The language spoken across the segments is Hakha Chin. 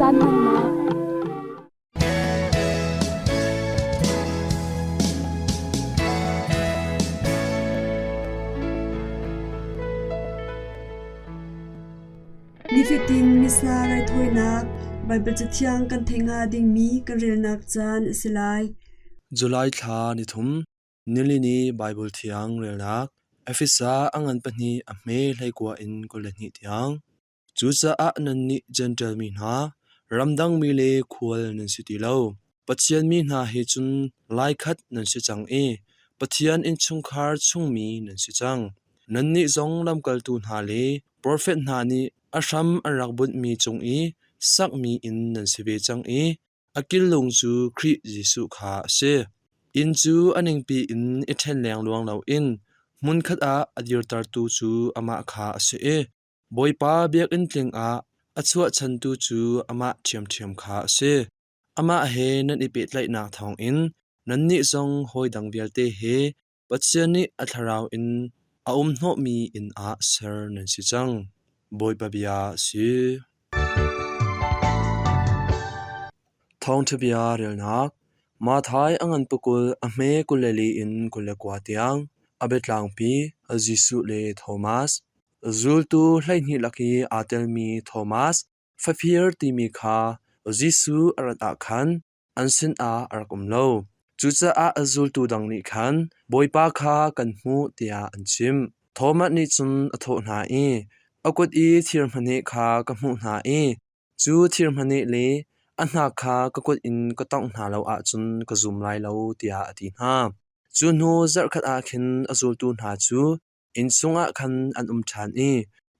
Caan hmannak. Nifatin Missa raithawinak Baibal Cathiang kan theih hnga dingmi kan relnak caan a si lai. July thla nithum Nilini Baibal Thiang relnak Efesa a ngan pahnih a hme hleikua in 22 tiang. Cucaah nannih Jentail mi hna, ramdangmi le khual nan si ti lo. Pathian mi hna he cun laikhat nan si cang i Pathian innchungkhar chungmi nan si cang. Nannih zong lamkaltu hna le profet hna nih a hram an rak bunhmi cung i sakmi inn nan si ve cang i a killung cu Khrih Jesuh kha a si. Inn cu a ningpi in i ṭhen lengluang loin hmunkhat ah a dirtertu cu amah kha a si i Bawipa biakinn tling ah a chuahchantu cu amah ṭhiamṭhiam kha a si. Amah he nan i pehtlaihnak thawngin nannih zong hawidang vialte he Pathian nih a Thlarau in a um hnawhmi inn ah ser nan si cang. Bawipa bia a si. Thawngṭha bia relnak Matthai a ngan pakul a hme 24 in 29 tiang a biatlangpi Jesuh le Thomas. Zultu 12 lak i aa telmi Thomas, faphir timi kha Jesuh a rat ah khan an sinah a rak um lo. Cucaah a zultu dang nih khan Bawipa kha kan hmuh tiah an chimh. Thomas nih cun a thawh hna i, A kut i thir hmaneh kha ka hmuh hna i cu thir hmaneh le a hnak kha ka kut in ka tawngh hna lo ahcun ka zum lai lo, tiah a ti hna. Cu hnu zarhkhat ah khin a zultu hna cu Inn chungah khan an um ṭhan i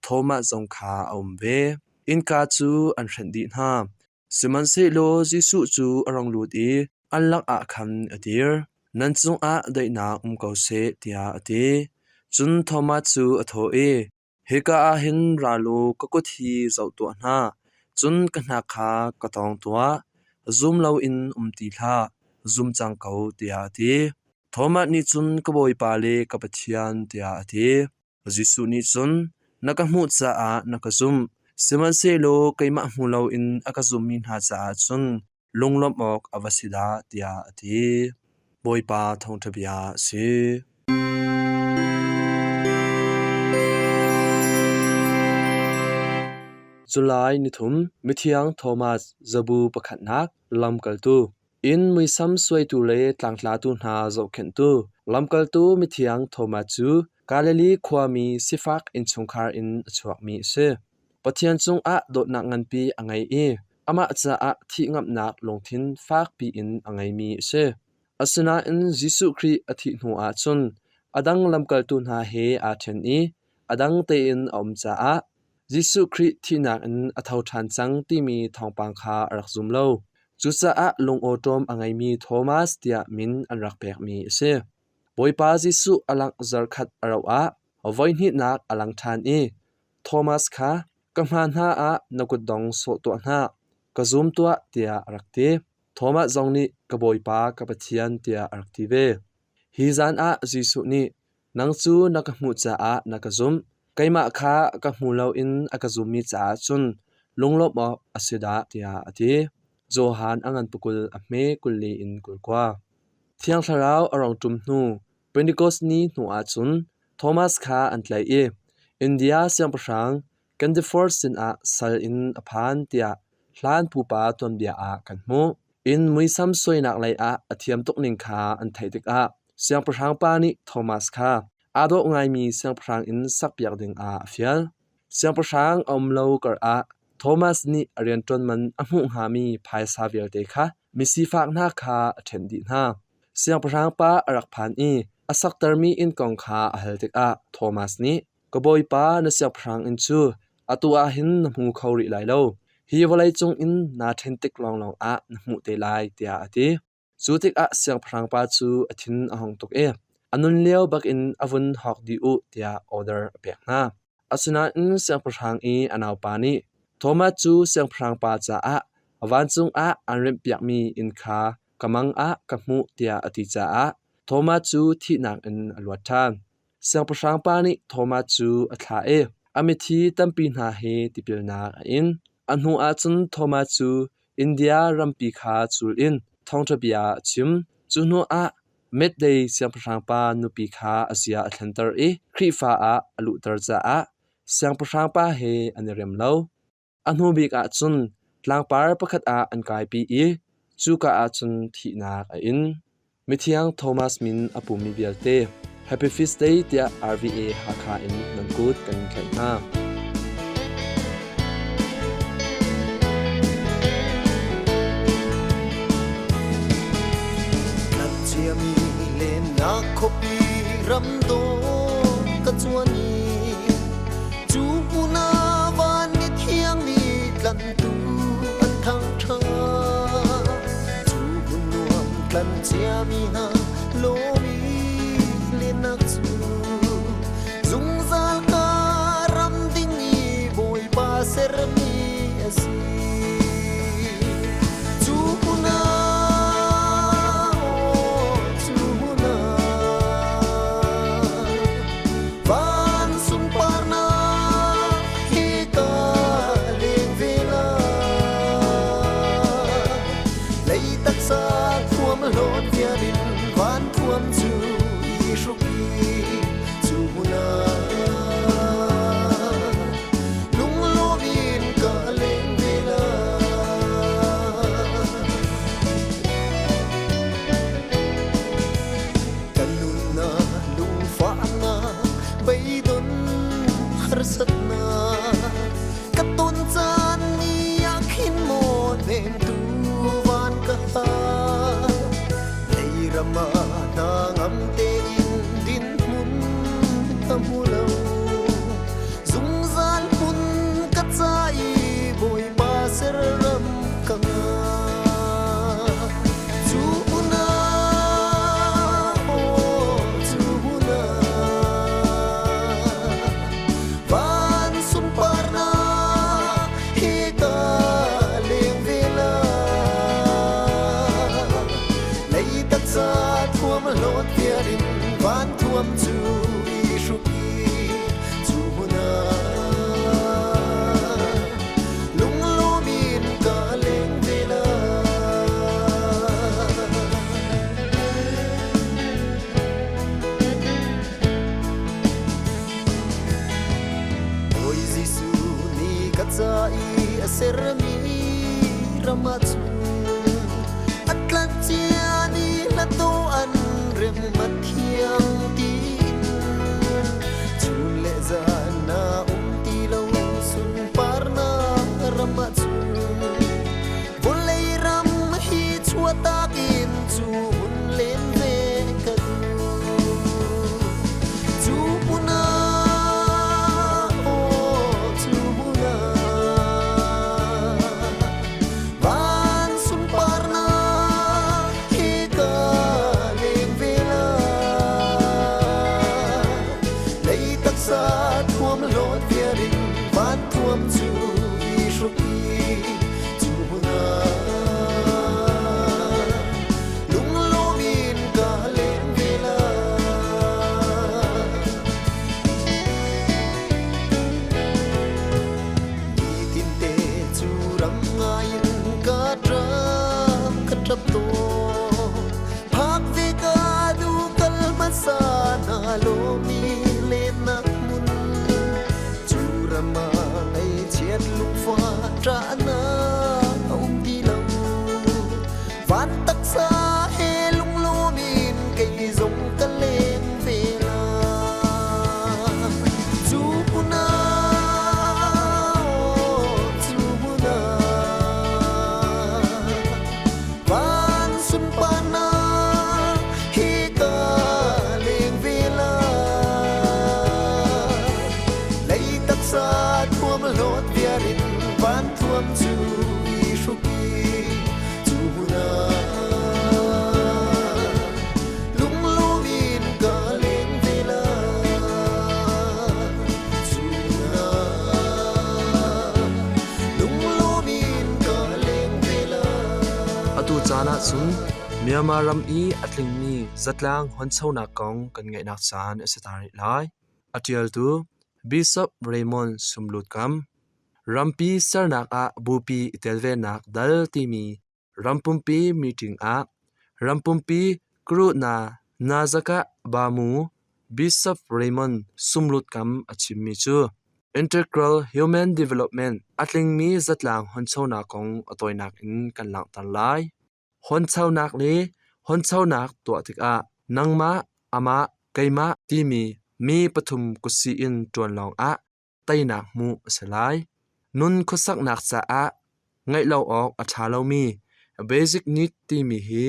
Thomas zong kha a um ve. Innka cu an hrenh dih hna. Sihmanhsehlaw Jesuh cu a rung lut i an lakah khan a dir. Nan cungah daihnak um ko seh, tiah a ti. Cun Thomas cu a thawh i, Hika ah hin ra law ka kut hi zoh tuah hna, cun ka hnak kha ka tawng tuah. Zum loin um ti hlah, zum cang ko, tiah a ti. Thomas nih cun ka Bawipa le ka Pathian tiah a ti. Jesuh nih cun na ka hmuh caah na ka zumh, sihmanhsehlaw keimah hmu loin a ka zummi hna caah cun lunglawmh awk a va si dah tiah a ti. Bawipa thawngṭha bia a si. July nithum Mithiang Thomas zabu pakhatnak lamkaltu Inn muisam suaitu le tlangtlatu hna zohkhenhtu lamkaltu mithiang Thomas cu Galilee khuami sifak innchungkhar in a chuakmi a si. Pathian cungah dawtnak nganpi a ngei i amah caah thih ngamhnak lungthin fakpi in a ngeimi a si. Asinain Jesuh Khrih a thih hnuah cun a dang lamkaltu hna he aa ṭhen i a dang tein a um caah Jesuh Khrih thihnak in a tho ṭhan cang timi thawngpang kha a rak zum lo. Cucaah lungawṭawm a ngeimi Thomas tiah min an rak pekmi a si. Bawipa Jesuh a langh zarhkhat a rauh ah voihnihnak a lang ṭhan i Thomas kha ka hma hna ah na kutdong sawh tuah hna, ka zum tuah tiah a rak ti. Thomas zong nih ka Bawipa ka Pathian tiah a rak ti ve. Hi zan ah Jesuh nih Nang cu na ka hmuh caah na ka zumh. Keimah kha ka hmu loin a ka zummi caah cun lunglawmh awk a si dah, tiah a ti. Johan a ngan pakul a hme 24 in 29. Thiang Thlarau a rung ṭum hnu Pentecost ni hnuah cun Thomas kha an tlaih i India siangpahrang Candiforce sinah sal in a phan tiah hlan pupa tuanbia ah kan hmuh. Inn muisam suainak lei ah a thiam tuk ning kha an theih tikah siangpahrang pa nih Thomas kha aa dawh ngaimi siangpahrang inn sakpiak dingah a fial. Siangpahrang a um lo karah Thomas nih a rianṭuan man a hmuh hngami phaisa vialte kha misifak hna kha a ṭhenh dih hna. Siangpahrang pa a rak phan i a saktermi inn kong kha a hal tikah Thomas nih Ka bawipa na siangpahrang inn cu atu ah hin na hmu kho rih lai lo. Hi vawleicung in naa ṭhen tik lawnglawng ah na hmuh te lai, tiah a ti. Cu tikah siangpahrang pa cu a thin a hung tuk i a nun lio bakin a vun hawk dih u tiah order a pek hna. Asinain siangpahrang i a naupa nih Thomas cu siangpahrang pa caah vancung ah an remhpiakmi inn kha ka mang ah ka hmuh tiah a ti caah Thomas cu thihnak in a luat ṭhan. Siangpahrang pa nih Thomas cu a thlah i a mithi tampi hna he tipilnak a in. A hnu ahcun Thomas cu India rampi kha cul in thawngṭha bia a chim. Cu hnu ah Mettei siangpahrang pa nupi kha a zia a thlenter i Khrihfa ah a luhter caah siangpahrang pa he an i rem lo. A hnu bik ah cun tlangpar pakhat ah an kaipi i cuka ah cun thihnak a in. Mithiang Thomas min a pumi vialte Happy Feast Day tiah RVA Hakha in nan kut kan in tlaih hna. Ciami lennak khuapi ram dawh ka cuan i cu hmun ah van ni thiang nih tlanhtu an thangṭhat. Cu hmun nuam tlan ciami hna lawm i lennak cu zungzal ka ram ding i Bawipa sermi a si. Cu hmun ah, cu hmun ah, van sunparnak hika leng ve lai. Lei taksa thuam hlawt vial in van thuam cu i hruk i cu hmun ah lunglawm in ka leng ve lai. Kan nunnak lungfahnak beidon harsatnak ka ton caan ni ah khin maw hnemtu van ka hal lei ram ah hna ngam tein dinhmun ka hmu lo zungzal hmun ka ca i Bawipa serram ka ngah cu hmun ah aw cu hmun ah van sunparnak hika leng ve lai lei taksa thuam hlawt vial in van thuam cu i hruk i cu hmun ah lunglawm in ka leng ve lai. Bawi Jesuh nih ka ca i a sermi ram ah cun a tlanh cia ni hlato an rem a thiang tiin chun le zan na um ti lo sunparnak ram ah cun vawlei ram hi chuahtak in cu hun len ve ka duh. Cu hmun ah, aw, cu hmun ah, van sunparnak hika leng ve lai. Lei taksa thuam hlawt vial in van thuam cu i hruk i cu hmun ah lunglawm in ka leng ve lai. Nitinte cu ram ngai in ka ṭap ka ṭap tawn. Phak ve ka duh kal hmasa na lawmi lennak hmun. Cu ram ah ngaihchiat lungfah ṭahnak a um ti lo. Van taksa he lunglawm in kei zong ka leng ve lai. Cu hmun ah, cu hmun ah, van sunparnak hika leng ve lai. Lei taksa thuam hlawt viar in van thuam cu i hruk i cu hmun ah lunglawm in ka leng ve lai. Cu hmun ah lunglawm in ka leng ve lai. Atu caan ahcun Myanmar ram i a tlingmi zatlang honchonak kong kan ngaihnak caan a si ta rih lai. A ṭialtu Bishop Raymond Sumlutkam. Rampi sernak ah bupi i telvenak dal timi rampumpi meeting ah rampumpi Kruna Nazaka Bamu Bishop Raymond Sumlutkam a chimmi cu Integral Human Development a tlingmi zatlang honchonak kong a tawinak in kan langhter lai. Honchonak le honchonak tuah tikah nangmah, amah, keimah timi mi pathum kutsih in ṭuan lawngah teinak hmuh a si lai. Nun khuasaknak caah ngeih lo awk a ṭha lomi basic need timi hi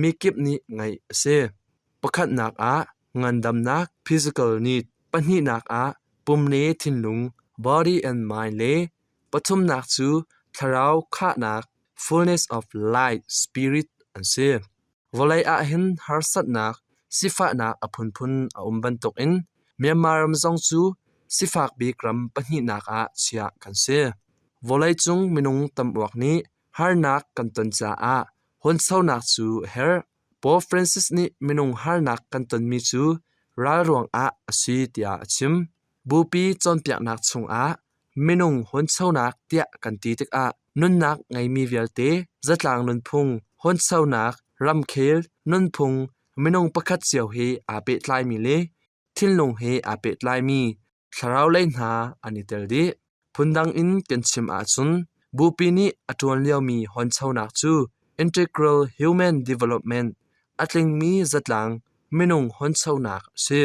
mikip nih ngeih a si. Pakhatnak ah ngandamnak physical need, pahnihnak ah pum le thinlung body and mind le pathumnak cu thlarau khahnak fullness of light spirit an si. Vawlei ahhin harsatnak, sifahnak a phunphun a um bantukin Myanmar ram zong cu sifak bik ram pahnihnak ah chiah kan si. Vawleicung minung tam-uak nih harnak kan ton caah hunchonak cu a herh. Pope Francis nih minung harnak kan tonmi cu ral ruangah a si tiah a chim. Bupi cawnpiaknak chungah Minung hunchonak tiah kan ti tikah nunnak ngeimi vialte zatlang nunphung, hunchonak, ramkhel, nunphung, minung pakhat cio he aa pehtlaimi le thinlung he aa pehtlaimi thlarau lei hna an i tel dih. Phundang in kan chim ahcun bupi nih a ṭuan liomi hunchonak cu integral human development, a tlingmi zatlang minung hunchonak a si.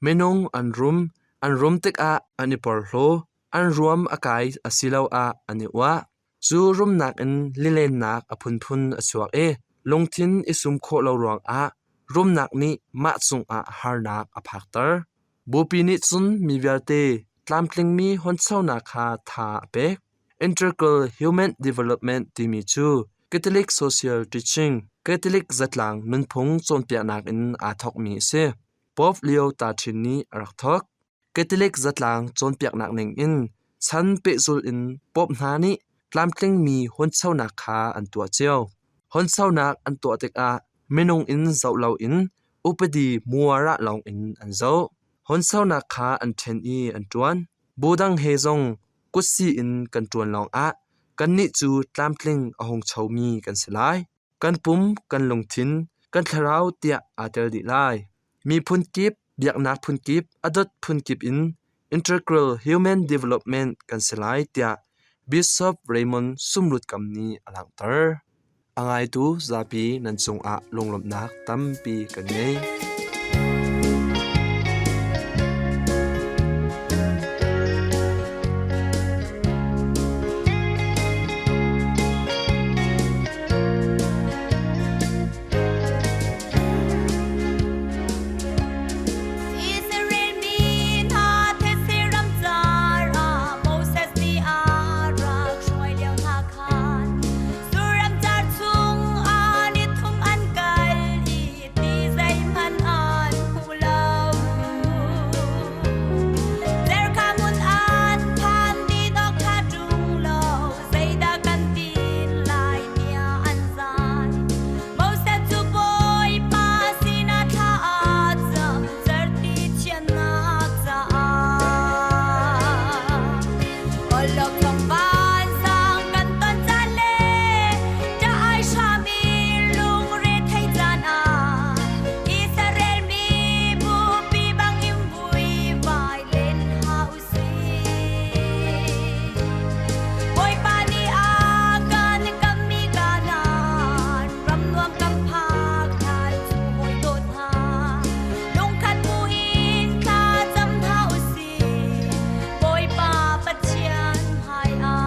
Minung an rum, An rum tikah an i porhlaw, an ruam a kai asiloah an i uah. Cu rumnak in lilennak a phunphun a chuak i lungthin i sum khawh lo ruangah rumnak nih mah cungah harnak a phakter. Bupi nih cun mi vialte tlamtlingmi hawnchonak kha tha a pek. Integral Human Development timi cu Catholic Social Teaching, Catholic zatlang nunphung cawnpiaknak in aa thawkmi a si. Pope Leo Taṭhin nih a rak thawk. Catholic zatlang cawnpiaknak ningin chan pehzulh in Pope hna nih tlamtlingmi hunchonak kha an tuah cio. Hunchonak an tuah tikah minung in zoh loin upadi muarah lawngin an zoh. Hunchonak kha an ṭhen i an ṭuan. Bu dang he zong kutsih in kan ṭuan lawngah kannih cu tlamtling a hungchomi kan si lai. Kan pum, kan lungthin, kan thlarau tiah aa tel dih lai. Miphun kip, biaknak phun kip, a dot phun kip in integral human development kan si lai tiah Bishop Raymond Sumlutkam nih a langhter. A ngaitu zapi nan cungah lunglawmhnak tampi kan ngei. Israel mi hna thetse ram car ah Moses nih a rak hruai lio hna khan Sur ram car chung ah ni thum an kal i ti zeihmanh an hmu lo. Lerkha hmun an phan ti dawk kha ṭung lo zeidah kan tin lai tiah an zai. Moses cu Bawipa sinah thla a cam cerhti thiannak caah. Awlokchong vansang kan ton caan le ṭah ai hram i lungre thei caan ah Israel mi bupi bangin vuivai len hlah u Bawipa nih a kan kammi Kanaan ram nuam kan phak hlan cu hawi dawt hna lungkhat bu in thla cam hna u sih Bawipa Pathian hmaiah.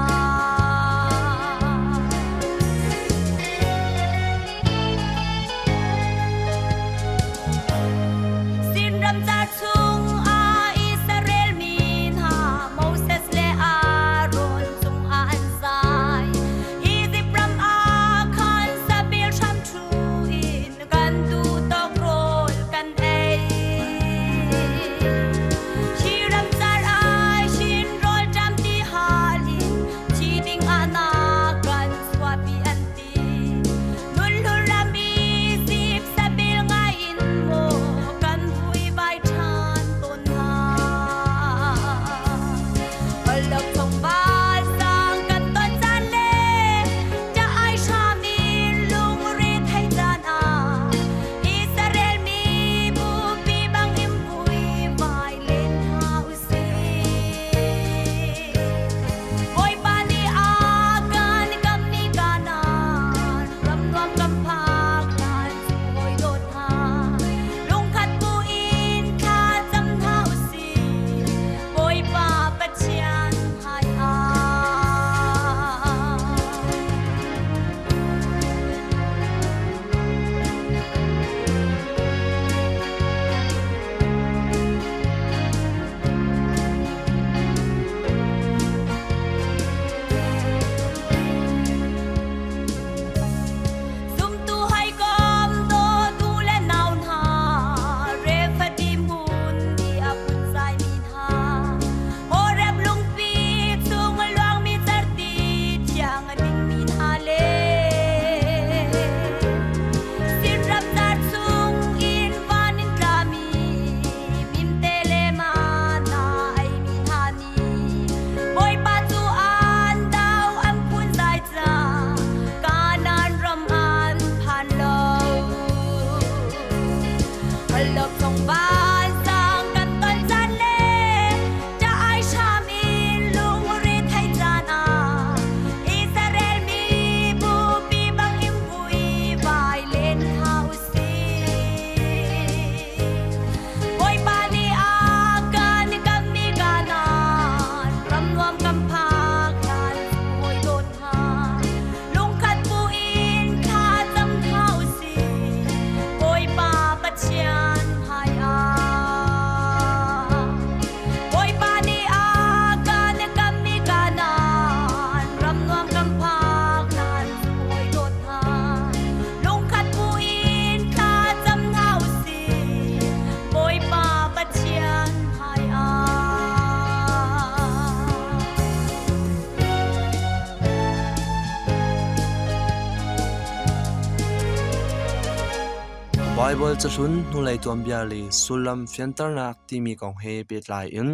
Sin ramcar chungah Israel mi hna Moses le Aaron cungah an zai. Izipt ram ah khan sabil hram ṭhu in kan duh tawk rawl kan ei. Hi ramcar ah hin rawl ṭam ti hal in thi ding ah na kan chuahpi an ti. Nunhlun ram i zip sabil ngai in maw kan vuivai ṭhan tawn hnga. Awlokchong vansang Baibal cahlun hnulei tuanbia le sullam fianternak timi kong he pehtlai in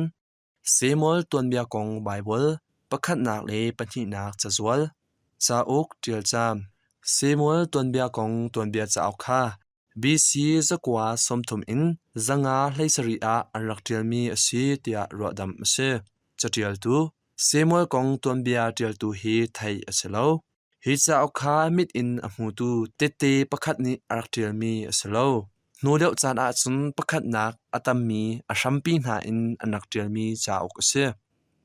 Samuel tuanbia kong Baibal pakhatnak le pahnihnak cazual, cauk ṭialcam, Samuel tuanbia kong tuanbia cauk kha BC 930 in 517 ah an rak ṭialmi a si tiah ruahdamh a si. Caṭialtu Samuel kong tuanbia ṭialtu hi theih a si lo. Hi cauk kha mit in a hmutu tette pakhat nih a rak ṭialmi a si lo. Hnu deuh caan ahcun pakhatnak a tammi a hrampi hna in an rak ṭialmi cauk a si.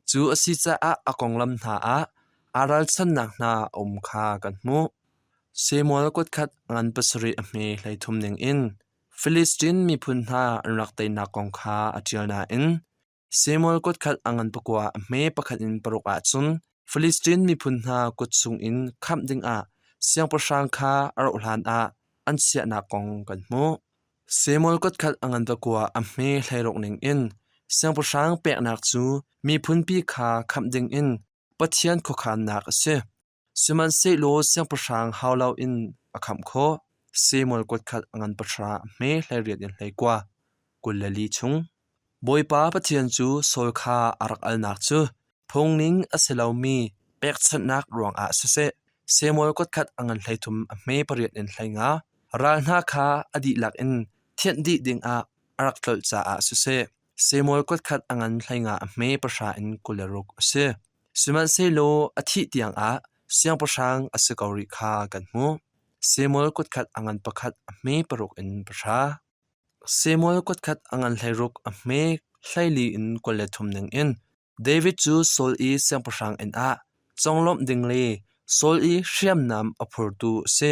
Cu a si caah a konglam hna ah aa ralchannak hna a um kha kan hmuh. Samuel kutkhat ngan pasarih a hme 13 ningin Filistin miphun hna an rak teinak kong kha a ṭial nain Samuel kutkhat a ngan pakua a hme pakhat in paruk ahcun Filistin miphun hna kut chungin khamh dingah siangpahrang kha a rauhhlan ah an chiahnak kong kan hmuh. Samuel kutkhat a ngan pakua a hme hleiruk ningin siangpahrang peknak cu miphunpi kha khamh dingin Pathian khuakhannak a si. Sihmanhsehlaw siangpahrang hau loin a khamh khawh. Samuel kutkhat a ngan pahra a hme 18 in 19, 24 chung. Bawipa Pathian cu Saul kha a rak alnak cu phungning a si lomi pekchanhnak ruangah siseh, Samuel kutkhat a ngan 33 a hme pariat in 15, ral hna kha a dihlak in thianh dih dingah a rak tlolh caah siseh, Samuel kutkhat a ngan 15 a hme pahra in 26 a si. Sihmanhsehlaw a thih tiangah siangpahrang a si ko rih kha kan hmuh. Samuel kutkhat a ngan pakhat a hme paruk in pahra. Samuel kutkhat a ngan 16 a hme 14 in 23 ningin David cu Saul i siangpahrang inn ah conglawmh ding le Saul i hriamnam a phurtu a si.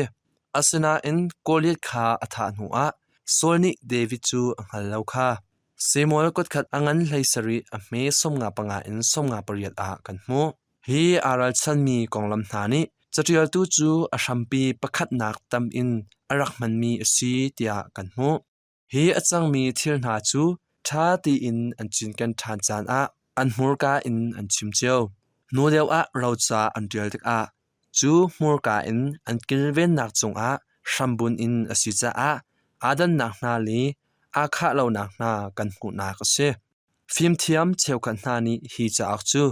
Asinain Goliath kha a thah hnuah Saul nih David cu a hngal lo kha. Samuel kutkhat a ngan 17 a hme 55 in 58 ah kan hmuh. Hi aa ralchanmi konglam hna nih caṭialtu cu a hrampi pakhatnak tam in a rak hmanmi a si tiah kan hmuh. Hi a cangmi thil hna cu ṭha tein an cinken ṭhan caan ah an hmurka in an chim cio. Hnu deuh ah roca an ṭial tikah Cu hmurka in an kilvennak cungah hrambunh in a si caah aa dannak hna le aa khah lonak hna kan hmuhnak a si. Fimthiam cheukhat hna nih hi cauk cu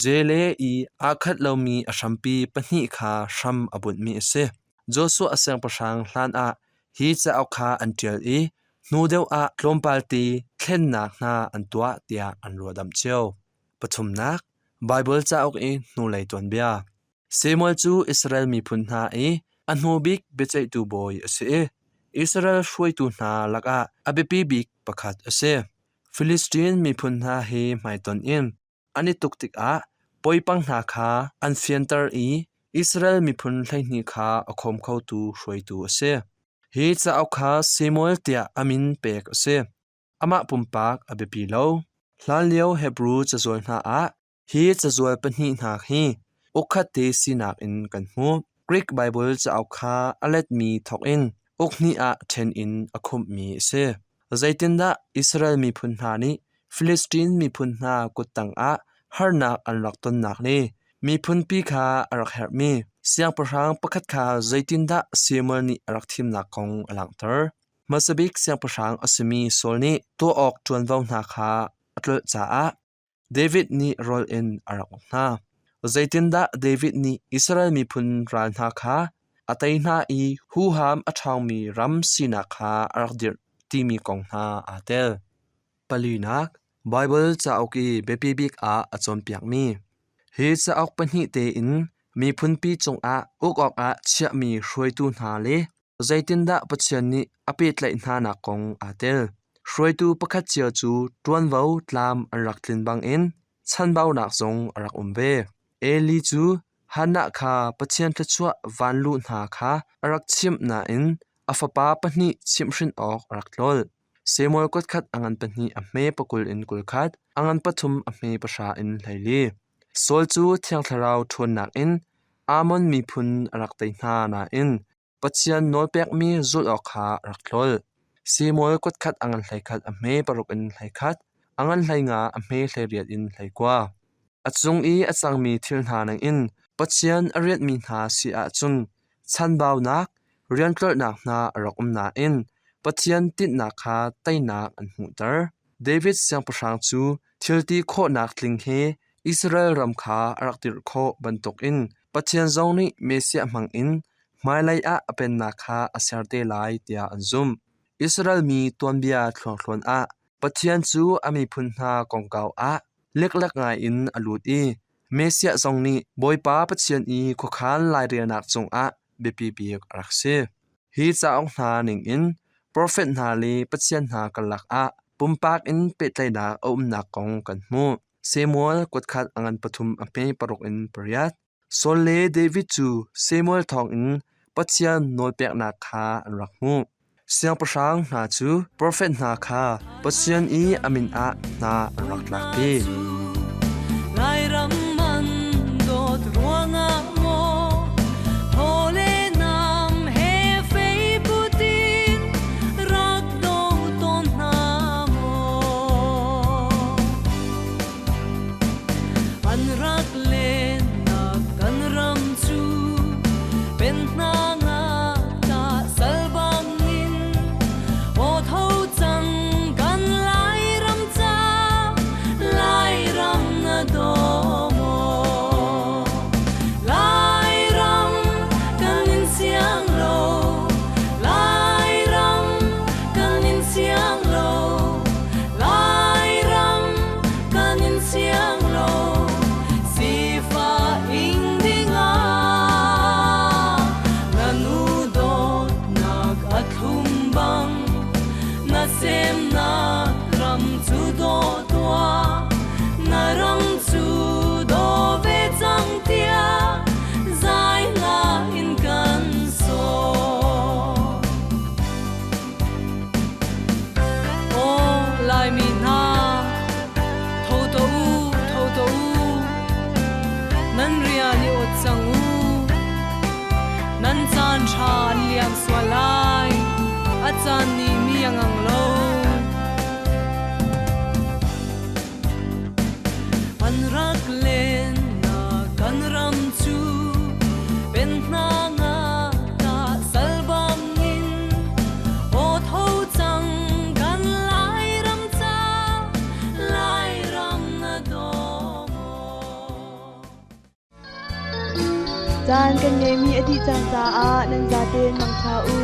Jele i aa khat lomi a hrampi pahnih kha hram a bunhmi a si. Joshua siangpahrang hlanah hi cauk kha an ṭial i hnu deuh ah tlawmpalte thlennak hna an tuah tiah an ruahdamh cio. Pathumnak, Baibal cauk i hnulei tuanbia. Samuel cu Israel miphun hna i a hnu bik biaceihtu bawi a si i Israel hruaitu hna lakah a biapi bik pakhat a si. Filistin miphun hna he hmaitonh in an i tuk tikah poipang hna kha an fianter i Israel miphun 12 kha a khawm khotu hruaitu a si. Hi cauk kha Samuel tiah a min pek a si. Amah pumpak a biapi lo. Hlanlio Hebru cazual hna ah hi cazual pahnih hna hi ukkhat te sinak in kan hmuh. Greek Baibal cauk kha a letmi thawkin uk hnih ah ṭhen in a khumhmi a si. Zeitindah Israel miphun hna nih Filistin miphun hna kut tangah harnak an rak tonnak le miphunpi kha a rak herhmi siangpahrang pakhat kha zeitindah Samuel nih a rak thimnak kong a langhter. Hmasa bik siangpahrang a simi Saul nih tuah awk ṭuanvo hna kha a tlolh caah David nih rawl in a rak uk hna. Zeitindah David nih Israel miphun ral hna kha a tei hna i huham a ṭhawngmi ram sinak kha a rak dirh timi kong hna aa tel. Palinak, Baibal cauk i biapi bik ah a cawnpiakmi. Hi cauk pahnih tein miphunpi cungah uk awkah chiahmi hruaitu hna le Zeitindah Pathian nih a pehtlaih hnanak kong aa tel. Hruaitu pakhat cio cu ṭuanvo tlam an rak tlin bangin chanbaunak zong a rak um ve. Eli cu Hannah kha Pathian thluachuah vanluh hna kha a rak chimh nain a fapa pahnih chimhhrin awk a rak tlolh. Samuel kutkhat a ngan pahnih a hme pakul in 21, a ngan pathum a hme pahra in 14. Saul cu Thiang Thlarau ṭhawnnak in Ammon miphun a rak tei hna nain Pathian nawlpekmi zulh awk kha a rak tlolh. Samuel kutkhat a ngan 11 a hme paruk in 11, a ngan 15 a hme 18 in 19. A cung i a cangmi thil hna ningin Pathian a rianhmi hna si ahcun chanbaunak, riantlolhnak hna a rak um nain. Pathian tinhnak kha teinak an hmuhter. David siangpahrang cu thilti khawhnak tling he Israel ram kha a rak dirh khawh bantukin Pathian zong nih Messiah hmangin hmailei ah a pennak kha a ser te lai tiah an zumh. Israel mi tuanbia thluangthluan ah Pathian cu a miphun hna kongkau ah leklak ngaiin a lut i Messiah zong nih Bawipa Pathian i khuakhan lairelnak cungah biapi bik a rak si. Hi cauk hna ningin profet hna le pathian hna karlak ah pumpak in pehtlaihnak a umnak kong kan hmuh. Samuel kutkhat a ngan pathum a hme paruk in pariat. Saul le David cu Samuel thawngin Pathian nawlpeknak kha an rak hmuh. Siangpahrang hna cu profet hna kha Pathian i a min ah hna an rak tlakpi. Lairam man dawt ruangah maw Hawle nam he fei putin rak do tawn hna maw An rak lennak kan ram cu pen hna nga ta sal bangin aw tho cang kan Lairam ca Lairam na daw maw Lairam kan in siang lo Lairam kan in siang lo Lairam kan in siang lo Sifah ing dingah na nu dawtnak a thlum bang na semnak ram cu daw tuah na ram cu daw ve cang tiah zai hla in kan sawm. Aw Laimi hna, tho tuah u, tho tuah u, nan rian i ot cang u. Nan caan ṭha an liam sual lai, a caan nih mi a ngang lo. An rak lennak kan ram cu pen hna nga ta sal bangin aw tho cang kan Lairam ca Lairam na daw maw. Caan kan ngeihmi a dih cang caah nan zaten mangṭha u.